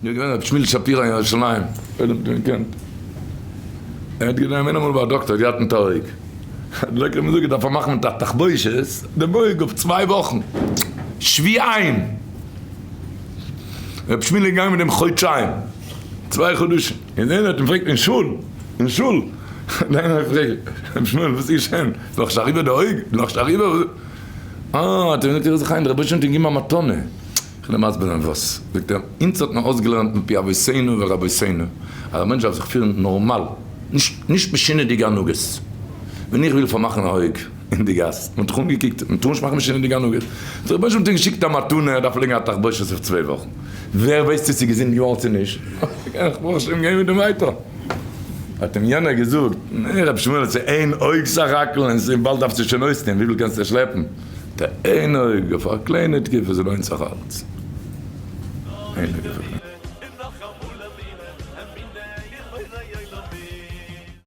דא איז געווען רבי שמואל שפירא אין ירושלים, אויב האט איר אים געקענט. ער האט געווען אמאל ביי א דאקטער, האט געהאט מיט א אויג. האט די דאקטער אים געזאגט ער דארף פארמאכן מיט א תחבושת דעם אויג אויף צוויי וואכן. שבועיים. רבי שמואל איז געגאנגען מיט דעם חודשיים. צוויי חדשים. און איינער האט אים געפרעגט אין שול, אין שול, האט איינער געפרעגט, רבי שמואל וואס איז געשען? איז נאכנישט אריבער די אויג? איז נאכנישט אריבער? אה, האט ער געזאגט, איך זיך איין, דער רבוש"ע האט אים געגעבן א מתנה. איך וועל דיר מסביר זיין וואס. זאגט ער, אונז האט מען אויסגעלערנט מפי אבותינו ורבותינו, אז א מענטש דארף זיך פירן נארמאל, נישט נישט משונה'דיגע הנהגות. ווען איך וויל פארמאכן א אויג אין די גאס, מען האט דאך אנגעקוקט, מען טאר נישט מאכן משונה'דיגע הנהגות. דער רבוש"ע האט אים געשיקט א מתנה, ער דארף לייגן א תחבושת אויף צוויי וואכן. ווער ווייסט צו ס'איז געזונט געווארן צו נישט. איך ברוך השם גיי מיט דעם ווייטער. האט אים יענער געזאגט, נע רבי שמואל, ס'איז איין אויג סך הכל און ס'איז באלד דארפסטו שוין אויסטון, וויפיל קענסטו שלעפן? די איין אויג אויף א קליינע תקופה ס'לוינט זיך אלץ. איין אויג אויף א קליינע.